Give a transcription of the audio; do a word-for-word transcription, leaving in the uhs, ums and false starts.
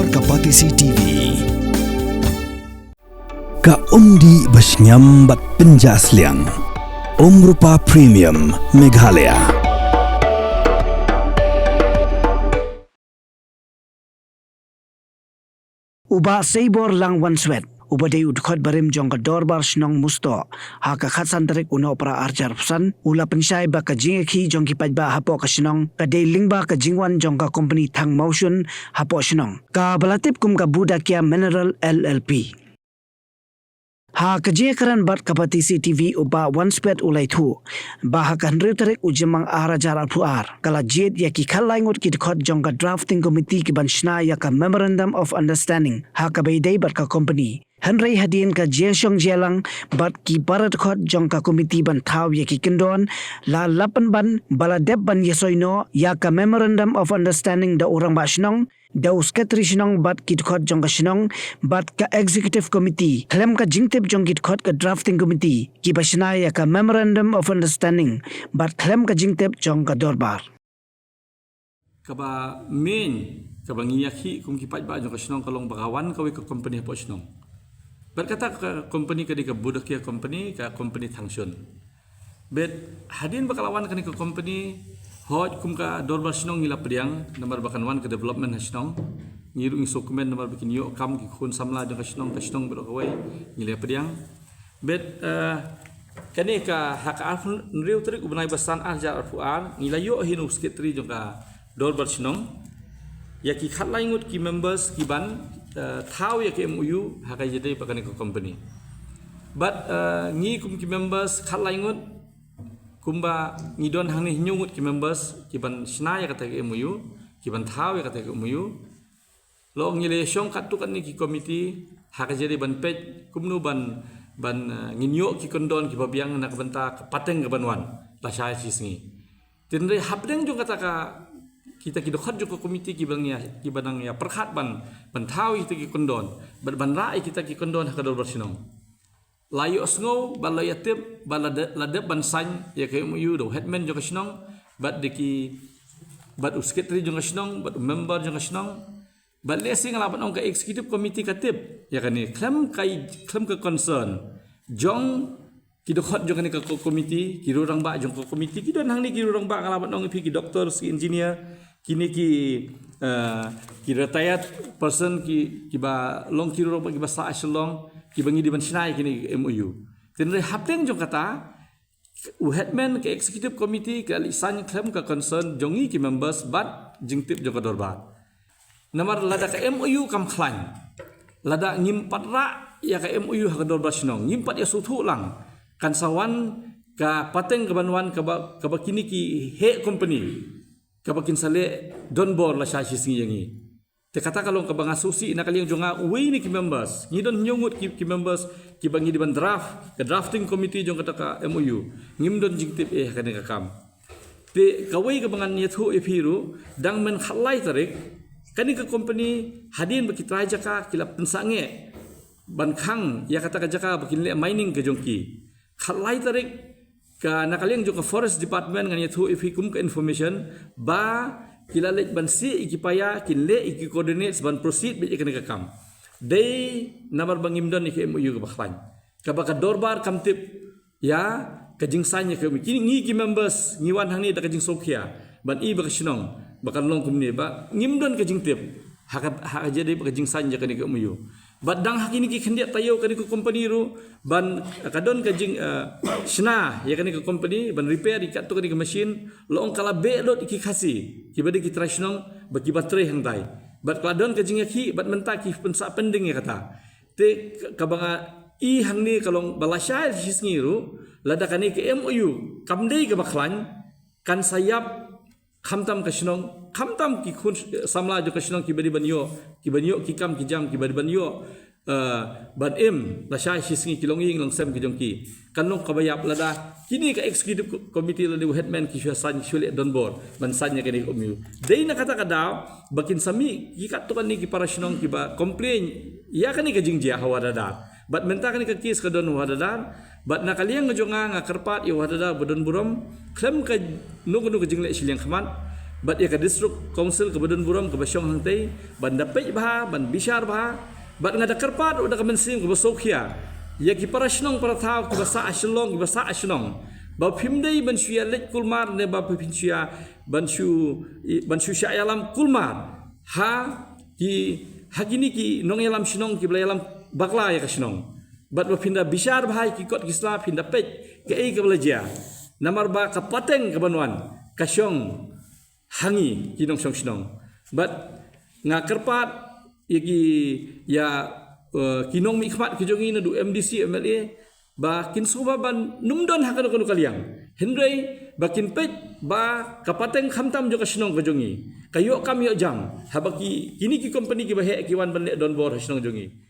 Ka Batesi T V. Ka umdih ba shngiam bad pynjah sliang. Umrupa Premium Meghalaya. U Bah Seibor Langwanswet, uba dei u dkhot barim jong ka Dorbar Shnong Mustoh, ha ka khatsan tarik u Nohprah arhajar arphew san, u la pynshai ba ka jingïakhih jong ki paidbah hapoh ka shnong ka dei lyngba ka jingwan jong ka kompani thang mawshun hapoh shnong, kaba la tip kum ka Budakia Mineral L L P. Ha ka jingïakren bad ka Batesi T V, u Bah Wanswet u la ïathuh ba ha ka hynriew tarik u Jymmang arhajar arphew ar, ka la jied ïa ki khatlai ngut ki dkhot jong ka Drafting Committee ki ban shna ïa ka Memorandum of Understanding ha kaba ïadei bad ka kompani. Hynrei hadien ka jingshong jingïalang bad ki para dkhot jong ka komiti ban thaw ïa ki kyndon, la lah pynban ba la dep ban ïasoi noh ïa ka Memorandum of Understanding da u rangbah shnong, da u Secretary Shnong bad ki dkhot jong ka shnong bad ka Executive Committee, khlem ka jingtip jong ki dkhot ka Drafting Committee kiba shna ïa ka Memorandum of Understanding bad khlem ka jingtip jong ka Dorbar. Kaba main, kaba ngi ïakhih kum ki paidbah jong ka shnong ka long ba ka wan kawei ka kompani hapoh shnong. Bad kata ka kompani ka dei ka Budakia Company, ka kompani thang shun. Bad hadien ba ka la wan kane ka kompani, hooid kum ka Dorbar Shnong ngi la pdiang, namar ba kan wan ka development ha shnong. Ngi ruh ngi sngewkmen namar ba kin ïoh kam ki khun samla jong ka shnong, ka shnong baroh kawei, ngi la pdiang. Bad, eh, kane ka ha ka arphew hynriew tarik u bnai ba san arhajar arphew ar, ngi la ïoh hi na u Secretary jong ka Dorbar Shnong ïa ki khatlai ngut ki members ki ban, eh, thaw ïa ka M O U ha ka jingïadei bad kane ka kompani. Bad, eh, ngi kum ki members khatlai ngut, kumba ngi don hangne hynñiew ngut ki members ki ban shna ïa kata ka M O U, ki ban thaw ïa kata ka M O U. Long ngi la shong katto katne ki komiti ha ka jingïadei ban peit kumno ban, ban, eh, ngin ïoh ki kyndon kiba biang na ka bynta ka pateng kaban wan lashai shisngi. Hynrei hapdeng jong kata ka, kita ki dkhot jong ka komiti kiba nang ïa, kiba nang ïa pyrkhat ban, ban thaw ïa kita ki kyndon, ban, ban rah ïa kita ki kyndon ha ka Dorbar Shnong. La ïohsngew bad la ïatip bad la de-, la dep ban sign ïa ka M O U da u headman jong ka shnong bad da ki, bad u secretary jong ka shnong bad u member jong ka shnong. Bad lehse nga lah ban ong ka executive committee ka tip ïa kane, khlem ka, khlem ka concern jong ki dkhot jong kane ka ko-, committee, ki rangbah jong ka committee, ki don hangne ki rangbah, nga lah ban ong ïa phi, ki doctors, ki engineer, kine ki, eh, ki retired person, ki, kiba long ki rangbah kiba sah Shillong, kiba ngi dei ban shna ïa kine M O U. Hynrei hapdeng jong kata, u headman ka executive committee ka leit sign khlem ka concern jong ngi ki members bad jingtip jong ka dorbar. Namar lada ka M O U kam khlaiñ, lada ngim pat rah ïa ka M O U ha ka dorbar shnong, ngim pat ïa sngewthuh lang, kan sa wan ka pateng kaban wan kaba, kaba kine ki heh company, kaba kin sa leh donbor lashai shisngi ïa ngi. Te kata ka long kaba nga sngewsih na ka liang jong nga, uwei na ki members, ngi don hynñiew ngut ki, ki members kiba ngi dei ban draft, ka drafting committee jong kata ka M O U, ngim don jingtip eh ha kane ka kam. Te kawei kaba ngan ïathuh ïa phi ruh, dang mynta khatlai tarik, kane ka company hadien ba ki trai jaka ki la pynsangeh ban khang ïa kata ka jaka ba kin leh mining ka jong ki. Khatlai tarik, ka na ka liang jong ka forest department ngan ïathuh ïa phi kum ka information ba ki la leit ban sih ïa ki paia, kin leh ïa ki coordinates ban proceed beit ïa kane ka kam. Dei namar ba ngim don ïa ka M O U kaba khlaiñ, kaba ka dorbar kam tip ïa ka jingsain ïa ka M O U. Ki, ngi ki members ngi wan hangne da ka jingsngewkhia ban i ba ka shnong ba kan long kumne, ba ngim don ka jingtip ha ka, ha ka jingdei ba ka jingsain ïa kane ka M O U. Bad dang ha kine ki khyndiat taïew kane ka company ruh ban, ka don ka jing, eh, shna ïa kane ka company ban repair ïa katto katne ka machine, la ong ka la beh lut ïa ki Khasi kiba dei ki trai shnong ba kiba trei hangtai. Bad ka la don ka jingïakhih bad mynta ki pynsah pending ïa kata. Te kaba nga i hangne ka long ba lashai shisngi ruh, lada kane ka M O U kam dei kaba khlaiñ, kan sa ïap khamtam ka shnong, khamtam ki khun samla jong ka shnong kiba dei ban ïoh, kiba ïoh ki kam ki jam, kiba dei ban ïoh, eh, ban im lashai shisngi, ki longïing longsem ki jong ki. Kan long kaba ïap lada kine ka executive co-, committee lane u headman ki shu sain, ki shu leh donbor ban sain ïa kane ka M O U. Dei na kata ka daw ba kin sa mih ki katto katne ki para shnong kiba complain ïa kane ka jingjia ha Wahidadar. Bad mynta kane ka case ka don Wahidadar, bad na ka liang jong nga, nga kyrpad ïa Wahidadar ba don burom, khlem kano kano ka jingleh shiliang khmat, bad ïa ka District Council kaba don burom kaba shong hangtei, ban da peit bha, ban bishar bha, bad nga da kyrpad ruh da ka mynsiem kaba sngewkhia ïa ki para shnong para thaw kiba sah ha Shillong, kiba sah ha shnong, ba phim dei ban shu ïa leit kulmar ne ba phim shu ïa ban shu, ban shu shah ïalam kulmar ha ki, ha kine ki nongïalam shnong kiba la ïalam bakla ïa ka shnong. Bad ba phin da bishar bha ïa ki kot ki sla, phin da peit kaei kaba la jia. Namar ba ka pateng kaban wan ka shong ha ngi ki nongshong shnong. Bad nga kyrpad ïa ki, ïa, eh, ki nongmihkhmat ki jong ngi naduh M D C, M L A, ba kin sngewbha ban nym don ha kano kano ka liang. Hynrei ba kin peit ba ka pateng khamtam jong ka shnong ka jong ngi ka ïoh kam ïoh jam haba ki, kine ki company kiba heh ki wan ban leh donbor ha shnong jong ngi.